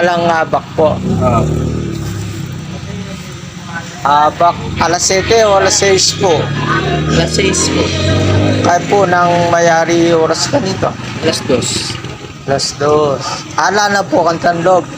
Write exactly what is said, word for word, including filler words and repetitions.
Alang abak po. Ah, Abak, alas siyete o alas sais po? alas sais po. Kaya po nang mayari oras kanito. Alas dos. Alas dos. Ala na po, kantang loob.